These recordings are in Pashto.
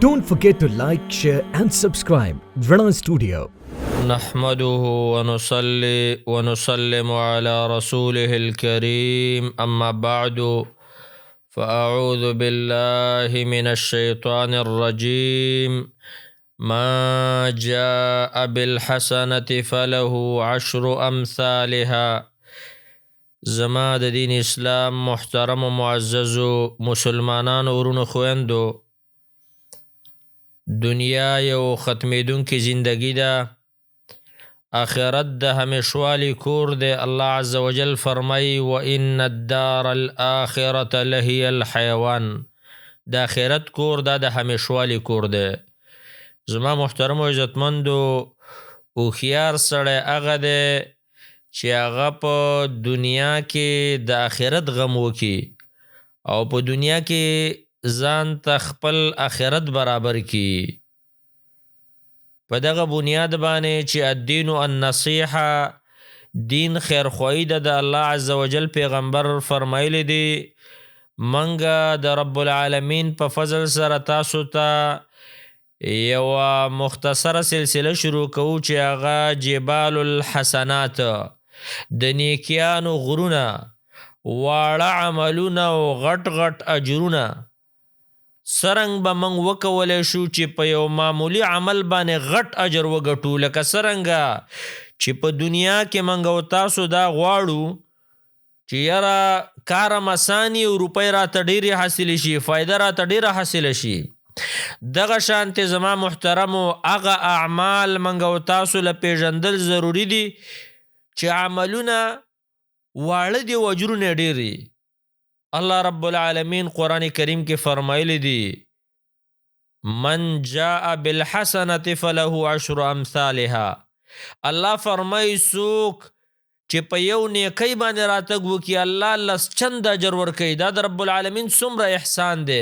Don't forget to like, share and subscribe Rana Studio. نحمده ونصلي ونسلم على رسوله الكريم، أما بعد، فأعوذ بالله من الشيطان الرجيم. ما جاء بالحسنة فله عشر أمثالها. زما د دین اسلام محترم و معززو مسلمانانو ورونو خویندو، دنیا یو ختمېدونکې زندگی ده، آخرت د همیشوالي کور دی. الله عز وجل فرمایي وان الدار الآخرة لهي الحیوان. د آخرت کور دا د همیشوالي کور دی. زما محترم او عزتمندو، هوښیار سړی هغه دی چې هغه په دنیا کې د آخرت غم وکړي او په دنیا کې ځان ته خپل آخرت برابر کړي. په دغه بنیاد باندې چې الدین النصیحه، دین خیرخواهي ده، د الله عز وجل پیغمبر فرمایلی دی، منګه د رب العالمین په فضل سره تاسو ته یوه مختصره سلسله شروع کوو چې هغه جبال الحسنات، د نیکیانو غرونه، واړه عملونه او غټ غټ اجرونه. څرنګه به موږ وکولی شو چې په یو معمولي عمل باندې غټ اجر وګټو؟ لکه څرنګه چې په دنیا کې موږ او تاسو دا غواړو چې یاره کار هم اساني او روپۍ راته ډېرې حاصلې شي، فایده راته ډېره حاصله شي. دغه شانتې زما محترمو هغه اعمال موږ او تاسو له پېژندل ضروري دي چې عملونه واړه دي او اجرونه ډېر دي. الله رب العالمین قرآن کریم کې فرمایلی دي، من جاء بالحسنة فله عشر امثالها. الله فرمایي څوک چې په یو نیکۍ باندې راتګ وکړي، الله لس چنده اجر ورکوي. دا د رب العالمین څومره احسان دی.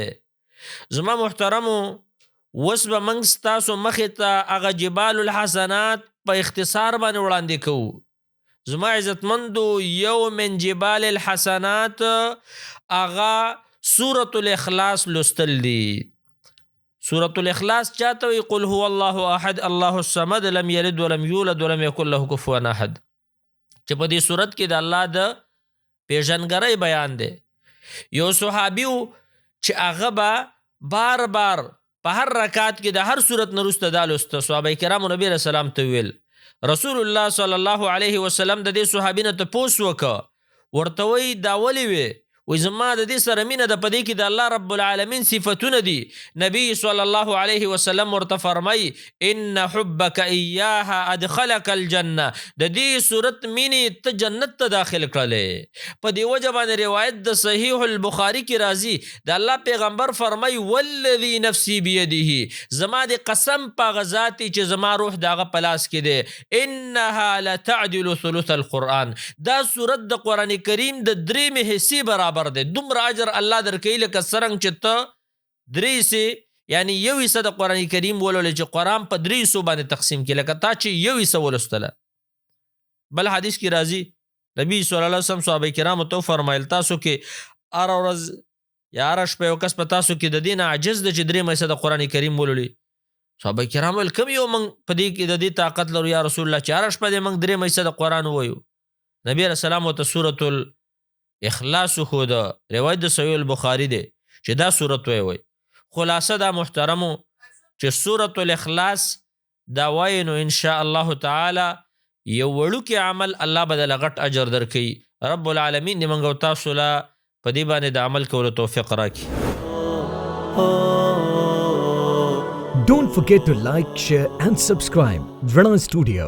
زما محترمو، اوس به موږ ستاسو مخې ته هغه جبال الحسنات په اختصار باندې وړاندې کوو. زما عزتمندو، یو من جبال الحسنات هغه سورة الاخلاص لوستل دي. سورة الاخلاص چاته وایي؟ قل هو الله احد الله الصمد لم یلد ولم یولد ولم یکن له کفوا احد، چې په دې سورت کې د الله د پیژنګرۍ بیان دی. یو صحابي و چې هغه به بار بار په هر رکعت کې د هر سورت نه وروسته دا لوسته. صحابه کرامو نبي علیه السلام ته وویل، رسول الله صلی الله علیه وسلم د دې صحابي نه تپوس وکړ، ورته وایي دا ولې وې؟ وایي زما د دې سره مینه ده، په دې کې د الله رب العالمین صفتونه دي. نبی صلی الله علیه وسلم ورته فرمایي ان حبک ایاها ادخلک الجنه، د دې صورت مینې ته جنت ته داخل کړلې. په دې وجه باندې روایت د صحیح البخاري کې راځي، د الله پیغمبر فرمایي والذي نفسي بیده، زما د قسم په هغه ذات چې زما روح د هغه په لاس کې دی، انها لتعدل ثلث القرآن، دا صورت د قرآن کریم د درېیمې حصې برابر دی. دومره اجر الله درکوي لکه څرنګه چې ته درې حصې، یعنی یو حصه د قرآن کریم ولولې چې قرآن په درې حصو باندې تقسیم کړي، لکه تا چې یو حصه ولوستله. بل حدیث کې راځي نبی صلی الله علیه وسلم صحابه کرامو ته وفرمایل، تاسو کې هره ورځ یا هره شپه یو کس په تاسو کې د دې نه عاجز دی چې درېیمه حصه د قرآن کریم ولولي. صحابه کرام ویل کوم یو موږ په دې کې د دې طاقت لرو یا رسول الله چې هره شپه دې موږ درېیمه حصه د قرآن ووایو؟ نبی علیه السلام ورته سورة الاخلاص وښوده، روایت د صحیح البخاري دی چې دا سورت وایي. خلاصه دا محترمو چې سورة الاخلاص دا وایي نو انشاء الله تعالی یو وړوکی عمل الله به دله غټ اجر درکوي. رب العالمین دې موږ او تاسو له په دې باندې د عمل کولو توفیق راکړي. Don't forget to like, share and subscribe Rana Studio.